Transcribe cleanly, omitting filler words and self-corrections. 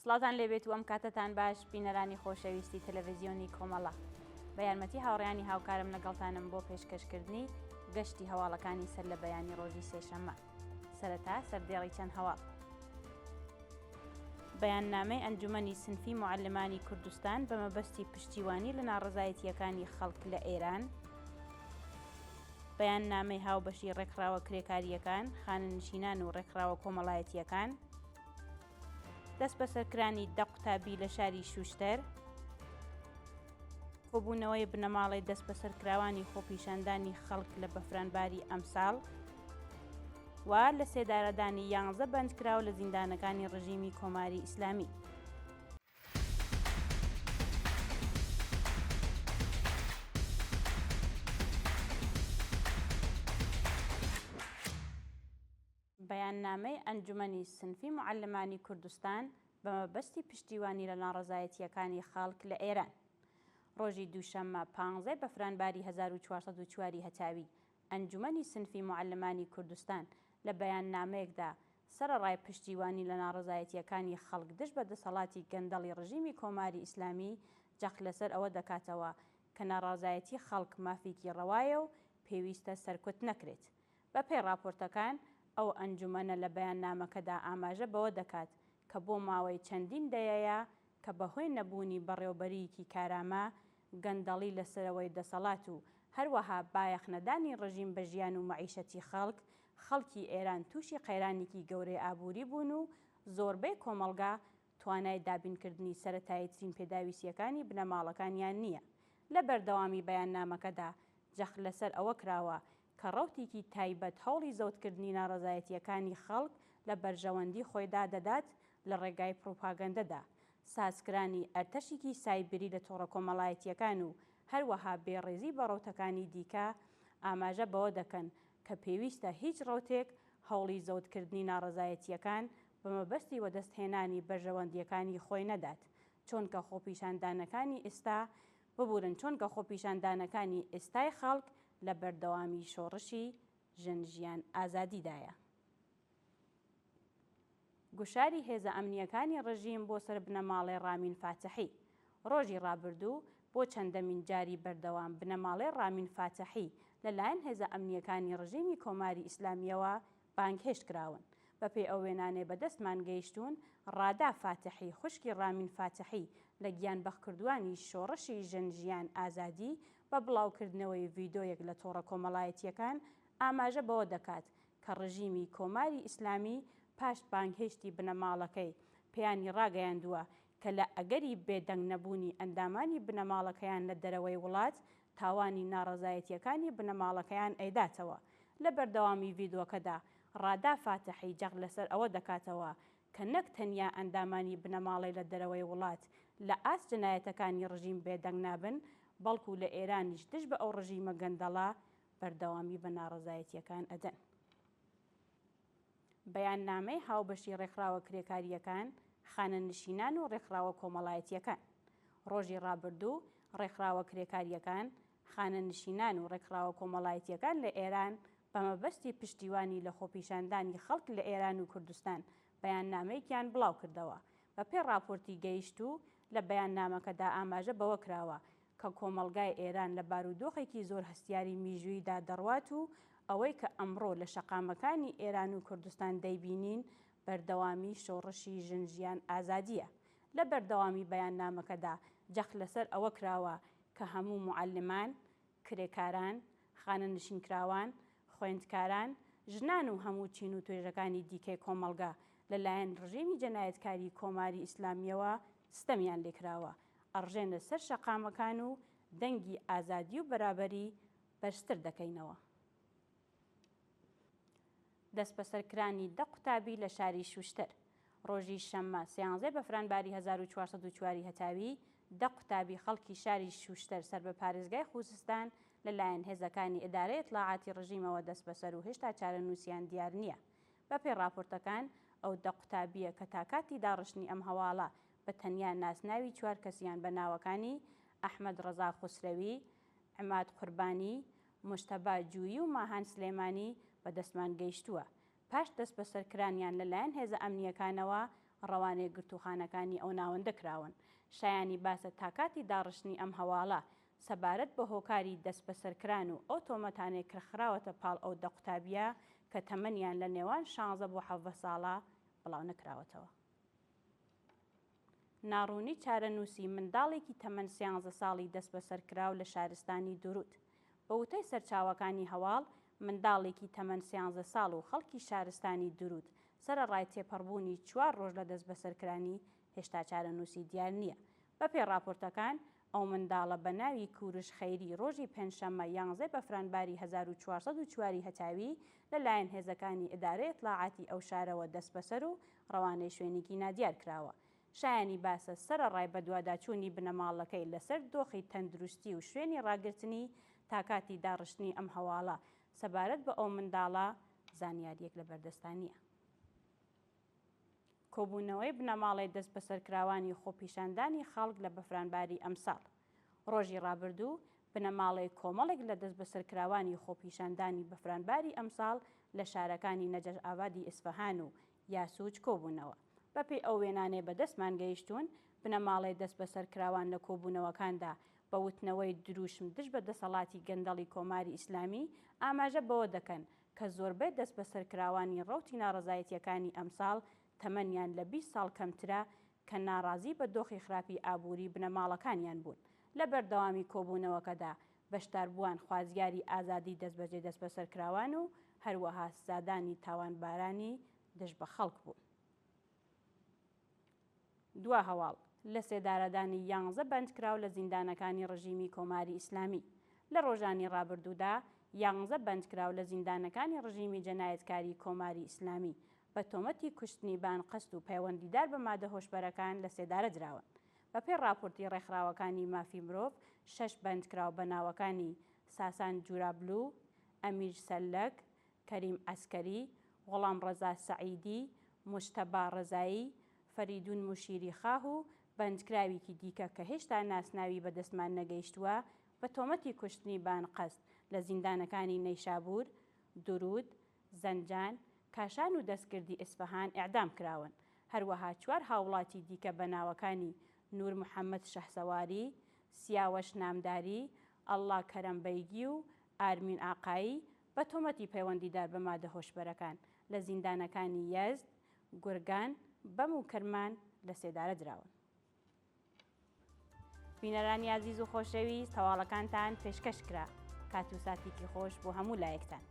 سڵاوتان لێبێت و ئەم کاتەتان باش بینەرانی خۆشەویستی تەلەڤزیۆنی کۆمەڵە. بە یارمەتی هاوڕێیانی هاوکارم لەگەڵتانم بۆ پێشکەشکردنی گەشتی هەواڵەکانی سەر لە بەیانی ڕۆژی سێشەممە. سەرەتا سەردێڕی چەند هەواڵ. بەیاننامەی ئەنجومەنی سنفی موعەلمانی کوردستان بە مەبەستی پشتیوانی لە ناڕەزایەتییەکانی خەڵک لە ئێران، بەیاننامەی هاوبەشی ڕێکخراوە کرێکارییەکان، خانەنشینان و ڕێکخراوە کۆمەڵایەتییەکان، دەستبەسەرکرانی دە قوتابی لە شاری شوشتەر، کۆبوونەوەی بنەماڵەی دەستبەسەرکراوانی خۆپیشاندانی خەڵک لە بەفرانباری ئەمساڵ و لە سێدارەدانی یانزە بەندکراو لە زیندانەکانی ڕژیمی کۆماری ئیسلامی. بەیاننامەی ئەنجومەنی سنفی موعەلمانی کوردستان بە مەبەستی پشتیوانی لە ناڕەزایەتییەکانی خەڵک لە ئێران. ڕۆژی دووشەممە پانزەی بەفرانباری 1404 ی هەتاوی، ئەنجومەنی سنفی موعەلمانی کوردستان لە بەیاننامەیەکدا سەرەڕای پشتیوانی لە ناڕەزایەتییەکانی خەڵک دژ بە دەسەڵاتی گەندەڵی ڕژیمی کۆماری ئیسلامی جەخت لەسەر ئەوە دەکاتەوە کە ناڕازایەتی خەڵک مافێکی ڕەوایە و پێویستە سەرکوت نەکرێت. بەپێی ڕاپۆرتەکان، ئەو ئەنجومەنە لە بەیاننامەکەدا ئاماژە بەوە دەکات کە بۆ ماوەی چەندین دەیەیە کە بەهۆی نەبوونی بەڕێوبەرییکی کارامە، گەندەڵی لە سەرەوەی دەسەڵات و هەروەها بایەخنەدانی ڕژیم بە ژیان و مەعیشەتی خەڵک، خەڵکی ئێران تووشی قەیرانێکی گەورەی ئابووری بوون و زۆربەی کۆمەڵگا توانای دابینکردنی سەرەتاییترین پێداویستییەکانی بنەماڵەکانیان نییە. لە بەردەوامی بەیاننامەکەدا جەخت لەسەر ئەوە کراوە کە ڕەوتێکی تایبەت هەوڵی زەوتکردنی ناڕەزایەتییەکانی خەڵک لە بەرژەوەندی خۆیدا دەدات لە ڕێگای پڕوپاگەندەدا، سازکرانی ئەرتەشیکی سایبری لە تۆڕە کۆمەڵایەتییەکان و هەروەها بێڕێزی بە ڕەوتەکانی دیکە ئاماژە بەوە دەکەن کە پێویستە هیچ ڕەوتێک هەوڵی زەوتکردنی ناڕەزایەتییەکان بە مەبەستی وەدەستهێنانی بەرژەوەندییەکانی خۆی نەدات چۆنکە خۆپیشاندانەکانی ئیستا ببورن چۆنکە خۆپیشاندانەکانی ئیستای خەڵک لە بەردەوامی شۆڕشی ژن ژیان ئازادیدایە. گوشاری هێزە ئەمنییەکانی ڕژیم بۆ سەر بنەماڵەی ڕامین فاتحی ڕۆژی ڕابردوو بۆ چەندەمین جاری بەردەوام بنەماڵەی ڕامین فاتحی لە لایەن هێزە ئەمنییەکانی ڕژیمی کۆماری ئیسلامییەوە بانگهێشت کراون. بەپێی ئەو وێنانەی بە دەستمان گەیشتوون، ڕادا فاتحی خوشکی ڕامین فاتحی لە گیانبەخکردووانی شۆڕشی ژن ژیان ئازادی بە بڵاوکردنەوەی ڤیدۆیەک لە تۆڕە کۆمەڵایەتییەکان ئاماژە بەوە دەکات کە ڕژیمی کۆماری ئیسلامی پاش بانگهێشتی بنەماڵەکەی پێیانی ڕاگەیاندووە کە لە ئەگەری بێدەنگ نەبوونی ئەندامانی بنەماڵەکەیان لە دەرەوەی وڵات تاوانی ناڕەزایەتییەکانی بنەماڵەکەیان ئەیداتەوە. لە بەردەوامی ڤیدۆکەدا ڕادا فاتحی جەخت لەسەر ئەوە دەکاتەوە کە نەک تەنیا ئەندامانی بنەماڵەی لە دەرەوەی وڵات لە ئاست جەنایەتەکانی ڕژیم بێدەنگ نابن، بەڵکو لە ئێرانیش دژ بە ئەو ڕژیمە گەندەڵە بەردەوامی بە ناڕەزایەتییەکان ئەدەن. بەیاننامەی هاوبەشی ڕێکخراوە کرێکارییەکان، خانەنشینان و ڕێکخراوە کۆمەڵایەتییەکان. ڕۆژی ڕابردوو ڕێکخراوە کرێکارییەکان، خانەنشینان و ڕێکخراوە کۆمەڵایەتییەکان لە ئێران بە مەبەستی پشتیوانی لە خۆپیشاندانی خەڵک لە ئێران و کوردستان بەیاننامەیەکیان بڵاوکردەوە. بەپێی ڕاپۆرتی گەیشتوو لە بەیاننامەکەدا ئاماژە بەوە کراوە کە کۆمەڵگای ئێران لە بارودۆخێکی زۆر هەستیاری میژووییدا دەڕوات و ئەوەی کە ئەمڕۆ لە شەقامەکانی ئێران و کوردستان دەیبینین بەردەوامی شۆڕشی ژن ژیان ئازادییە. لە بەردەوامی بەیاننامەکەدا جەخت لەسەر ئەوە کراوە کە هەموو موعەلمان، کرێکاران، خانەنشینکراوان، خوێندکاران، ژنان و هەموو چین و توێژەکانی دیکەی کۆمەڵگا لە لایەن ڕژێمی جەنایەتکاری کۆماری ئیسلامییەوە ستەمیان لێکراوە، ئەڕژێنە سەر شەقامەکان و دەنگی ئازادی و بەرابەری بەرزتر دەکەینەوە. دەستبەسەرکرانی دە قوتابی لە شاری شوشتەر. ڕۆژی شەممە سیانزەی بەفرانباری 1404 ی هەتاوی، دە قوتابی خەڵکی شاری شوشتەر سەر بە پارێزگای خوزستان لە لایەن هێزەکانی ئیدارەی ئیتڵاعاتی ڕژیمەوە دەستبەسەر و هێشتا چارەنووسیان دیار نییە. بەپێی ڕاپۆرتەکان ئەو دە قوتابییە کە تا کاتی داڕشتنی ئەم هەواڵە بە تەنیا ناسناوی چوار کەسیان بە ناوەکانی ئەحمەد ڕەزا خوسرەوی، عماد قوربانی، موجتەبا جویی و ماهان سلێمانی بە دەستمان گەیشتووە، پاش دەستبەسەرکرانیان لە لایەن هێزە ئەمنییەکانەوە ڕەوانەی گرتووخانەکانی ئەو ناوەندە کراون. شایانی باسە تا کاتی داڕشتنی ئەم هەواڵە، سەبارەت بە هۆکاری دەستبەسەرکران و ئەو تۆمەتانەی کە خراوەتە پاڵ ئەو دە قوتابییە کە تەمەنیان لە نێوان شانزە بۆ 17 ساڵە بڵاو نەکراوەتەوە. ناڕوونی چارەنووسی منداڵێکی تەمەن سیانزە ساڵی دەستبەسەرکراو لە شارستانی دورود. بە وتەی سەرچاوەکانی هەواڵ، منداڵێکی تەمەن سیانزە ساڵ و خەڵکی شارستانی دورود، سەرەڕای تێپەڕبوونی چوار ڕۆژ لە دەستبەسەرکرانی، هێشتا چارەنووسی دیار نییە. بەپێی ڕاپۆرتەکان، ئەو منداڵە بە ناوی کورش خەیری ڕۆژی پێنجشەممە یانزەی بەفرانباری 1404 ی هەتاوی لە لایەن هێزەکانی ئیدارەی ئیتڵاعاتی ئەو شارەوە دەستبەسەر و ڕەوانەی شوێنێکی نادیار کراوە. شایانی باسە سەرەڕای بەدواداچوونی بنەماڵەکەی لەسەر دۆخی تەندروستی و شوێنی ڕاگرتنی تا کاتی داڕشتنی ئەم هەواڵە سەبارەت بە ئەو منداڵە زانیارییەک لە بەردەستا نییە. کۆبوونەوەی بنەماڵەی دەستبەسەرکراوانی خۆپیشاندانی خەڵک لە بەفرانباری ئەمساڵ. ڕۆژی ڕابردوو بنەماڵەی کۆمەڵێک لە دەستبەسەرکراوانی خۆپیشاندانی بەفرانباری ئەمساڵ لە شارەکانی نەجەف ئابادی ئیسفەهان و یاسوج کۆبوونەوە. بەپێی ئەو وێنانەی بەدەستمان گەیشتوون، بنەماڵەی دەستبەسەرکراوان لە کۆبوونەوەکاندا بە وتنەوەی درووشم دژ بە دەسەڵاتی گەندەڵی کۆماری ئیسلامی ئاماژە بەوە دەکەن کە زۆربەی دەستبەسەرکراوانی ڕەوتی ناڕەزایەتییەکانی ئەمساڵ تەمەنیان لە 20 ساڵ کەمترە کە ناڕازی بە دۆخی خراپی ئابووری بنەماڵەکانیان بوون. لە بەردەوامی کۆبوونەوەکەدا بەشداربووان خوازیاری ئازادی دەستبەجێ دەستبەسەرکراوان و هەروەها سزادانی تاوانبارانی دژ بە خەڵک بوون. دوا هەواڵ، لەسێدارەدانی یانزە بەندکراو لە زیندانەکانی ڕژیمی کۆماری ئیسلامی. لە ڕۆژانی ڕابردوودا یانزە بەندکراو لە زیندانەکانی ڕژیمی جەنایەتکاری کۆماری ئیسلامی بە تۆمەتی کوشتنی بەئەنقەست و پەیوەندیدار بە مادە هۆشبەرەکان لەسێدارە دراون. بەپێی ڕاپۆرتی ڕێکخراوەکانی مافی مرۆڤ، شەش بەندکراو بە ناوەکانی ساسان جورابلو، ئەمیر سەللەک، کەریم عەسکەری، غوڵامڕەزا سەعیدی، موجتەبا ڕەزایی، فەریدون موشیری خاه و بەندکراویکی دیکە کە هێشتا ناسناوی بە دەستمان نەگەیشتووە، بە تۆمەتی کوشتنی بەئەنقەست لە زیندانەکانی نەیشابوور، دورود، زەنجان، کاشان و دەستکردی ئیسفەهان ئێعدام کراون. هەروەها چوار هاووڵاتی دیکە بە ناوەکانی نوور محەممەد شەهسەواری، سیاوەش نامداری، ئەڵڵا کەرەم بەیگی و ئارمین ئاقایی بە تۆمەتی پەیوەندیدار بە مادە هۆشبەرەکان لە زیندانەکانی یەزد، گورگان، بەم و کرمان لە سێدارە دراون. بینەرانی ئازیز و خۆشەویست هەواڵەکانتان پێشکەش کرا. کات و ساتێکی خۆش بۆ هەموو لایەکتان.